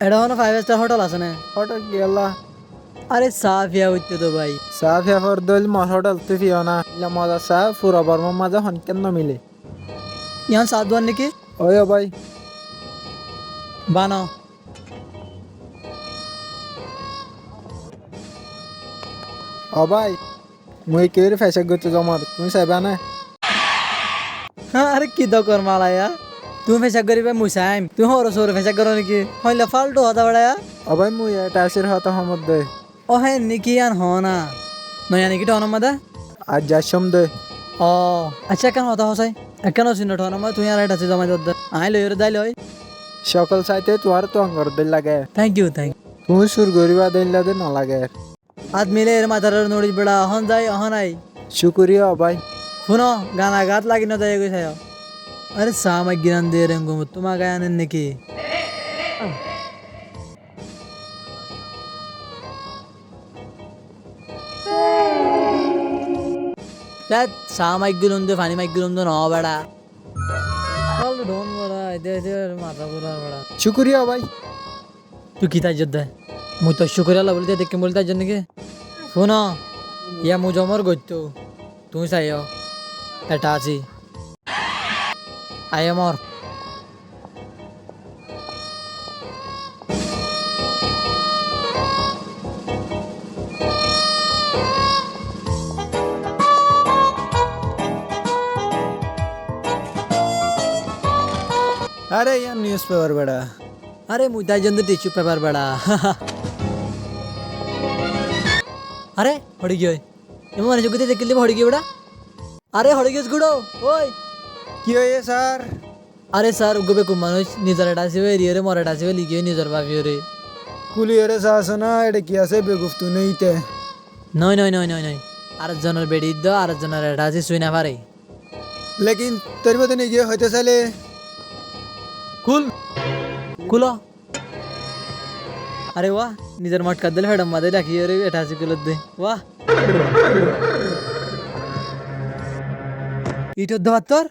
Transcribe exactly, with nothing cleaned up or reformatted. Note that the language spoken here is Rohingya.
Eçé honó five star hotel asé né? Hotel kiyólla? Aré, saá fiyá óito dé bái. Saá fiyá fore dé óile mor hotel tú fiyó na. Illa moza saá fura Bormar mazé honikká no mile. Yián saá duwar né ki? Ói, ó bái. Bano. Ó bái, mui ekkerí fecák goittó zomor, tuñí saibá né? Aré ki dokor malaya? Tuñí fecák goríba mui saim, tuñí horo sóore fecák goró né ki? Hoilla faltu hotá beçaya? Ó bái, mui Ethácir hotá hoómor dé. Ó hé né ki yián hoó na? Noiya né ki thaunor mazé? Aijja aiccóm dé. Ó, accá, ekkán hotá hoó sai. Ekkán osinno thaunor mazé tuñí añáre Etháci zomai dódde. Aññí loiyóre dái loi. Cókol saité tuáñre tuañ gorédde lage. Thank you, thank you. Tuñí sur goríba dé éilla dé no lager. Át milé ere matár uore noçis beça, ehón zai, ehón ai. Cúkuriya ó bái. Fúno, gana gaát lagi no zaiyé goi saiyó. Aré, saá maigginan de ere enggumottu magai aner né ki? Tat, saá maiggulum de, faní maiggulum de no beça. Faltu dhon beça, aite aite matá gurar beça. Cúkuriya bái. Tui ki taijjós de? Mui toóu cúkuriya Allah bóli de dekkim bóli taijjós né ki? Fúno, yá mui zomor goittóu. Tuñí saiyó. Etháci. Aiyó mor. Aré, yián news paper beça. Aré, mui taijjós de tissue paper beça. Aré, hoçé giyói? Emon manúic uggúa de dekíle hoçé giyói beça? Aré, hoçé giyós guçó? Ói! Ki óiye, sár? Aré sár, uggúa bekkún manúic nizor Etháci bái eriyóre mor Etháci bái ligiyói nizor bafiyóre. Kúliyóre saá só na, eçe ki asé, beguf tui né íte. Nói, nói, nói, nói, nói. Ar zonor beçi dó, ar zonor Etháci sui no fare. Lekin tor bade nigiyói hoitó sailé. Kúl. Kúlo. Aré wá, nizor mothkar dóil feçor mazé rakiyóre Etháci kúlodde. Wá. Itor dé fattór.